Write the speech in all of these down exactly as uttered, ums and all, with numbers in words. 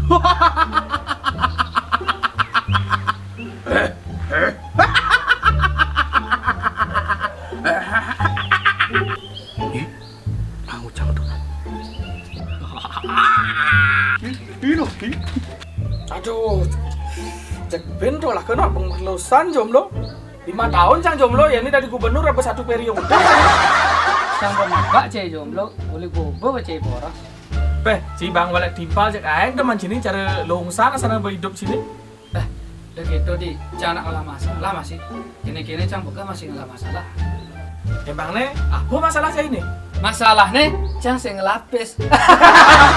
Mau cang tuh. Ih, ih, loh, ih. Aduh, cék bento lah kena pengelusan jomblo. Lima tahun cang jomblo ya, ini dari gubernur apa satu periode. Cang kok mabak cék jomblo, boleh bobo cék boros. Beh, ci bang walek timpal cék aéng teman sini cara longsa sana berhidup sini. Eh, udah gitu di cang nak ngelah masalah masih. Kene-kene cang buka masih ngelah masalah. Emang né, apa masalah cék ini? Masalah né, cang sing ngelapis.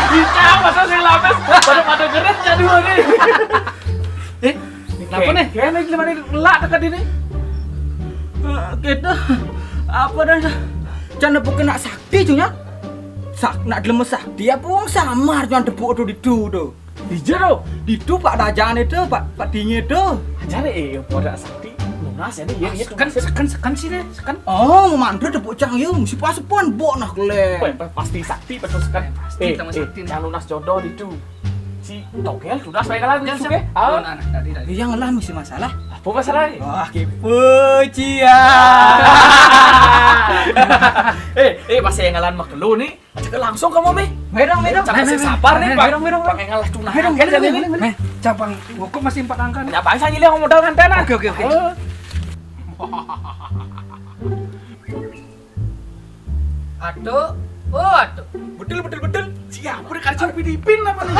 Bisa, masa sing ngelapis? Pada pada keren ya dua nih. Eh, kenapa nih? Kene gimana ini? Ngelak dekat ini. Eh, gitu. Apa dah? Cang nepuk kena sakti cunya. Sak nak dilem sakti apa wong samar cuman tepuk tuh di tuh. Di jero, di tuh Pak Dajane tuh, Pak Pak Dinge tuh. Ajare eh pada sakti. Lunas ya nih, ya, ya, seken, seken, seken sih deh, seken. Oh, mau mantu tepuk cang yo, mesti pas pon bok nah kele. Wah, pa- pasti sakti betul seken. Pasti eh, sama eh, sakti nih. Yang lunas jodoh di tuh. Si Togel sudah saya kalah. Ya, suke. Siap. Ah, oh, nah, nah, tadi tadi. Yang lah mesti masalah. Apa masalah nih? Wah, kepo cia. Eh, eh, pas saya ngalan makelu nih. Ajak langsung kamu, Mi. Ayo dong, ayo dong. Cakap sih sabar nih, Bang. Ayo dong, ayo dong. Pakai ngalah tunangan. Ayo dong, ayo dong, ayo dong. Nih, cabang buku masih empat angka nih. Ya, Bang, saya nyilih modal nganten, ah. Oke, oke, oke. Oh. Aduh, oh, aduh. Betul, betul, betul. Siapa udah kasih Filipin apa nih?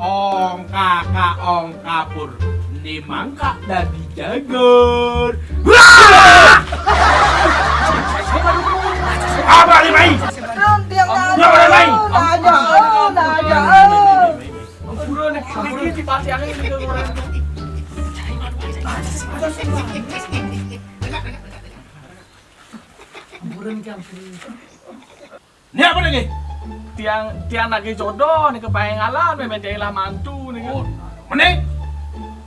Ong kakak, ong kapur, ni mangkak dadi jagur. Wah! Apa ni, Mai? Tiang Apa ni, Mai? Aja, aja. Buron, ini dipasang ini ke orang. Buron, jam. Ini apa lagi? Tiang tiang lagi jodoh nih kepaengalan, memang dia lah mantu nih. Oh, mene?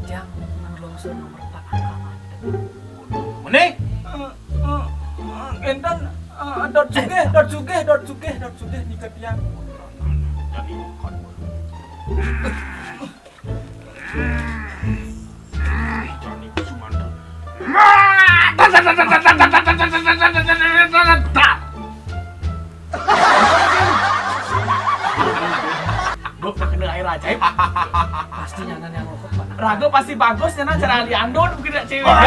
Tiang nang longsor nomor empat angka mantu. Mene? Eh, eh, eh, enten, eh, dot sugih, dot sugih, dot sugih, dot sugih nih ke tiang. Jadi kon. Gue kena air ajaib. Pasti nyanan yang rokok, Pak. Raga pasti bagus nyanan cara Aliando mungkin ya cewek. Ini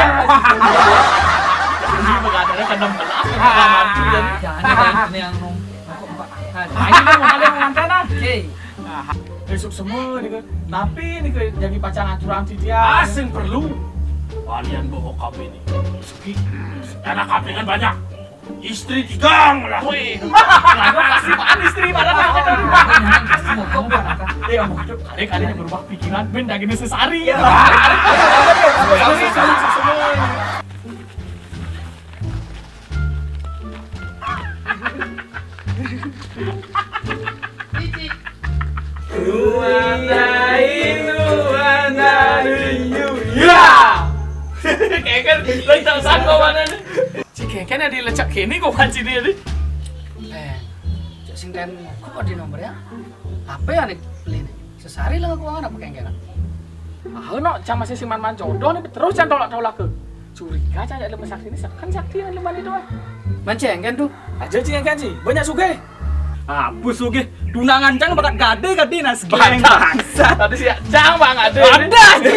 begadangnya ke enam belas, ke delapan belas, ya. Jangan, jangan, ini yang rokok, Pak. Nah, ini mau kalian mengantar, nah. Oke. Besok semua nih kan. Tapi nih kan jadi pacar aturan si dia. Asing perlu. Kalian bawa K B nih. Segi. Anak K B kan banyak. Istri tigang lah. Woi. Lagu pasti pan istri malah apa kan? Eh, yang mau kali-kali yang berubah pikiran, ben dah gini sesari. Ya. Sesari, sesari, sesari. Cici. Ruanai, ruanai, yu, ya. Kayak kan, lo tak sanggup mana nih? Si Kengken ada lecak kene kok kan sini nih. Eh, cek sing ten kok di nomor ya? Apa ya nih beli nih? Sesari lah aku anak Kengken. Ah, no, cang masih siman man jodoh nih, terus cang tolak-tolak ke. Curiga cang ada sakti ini, kan sakti yang lemah itu ah. Manceng kan tuh. Aja cing kan sih, banyak sugih. Apa sugih? Tunangan cang bakat gade gade nas geng. Bangsat. Tadi si cang bang ada. Ada. Ada.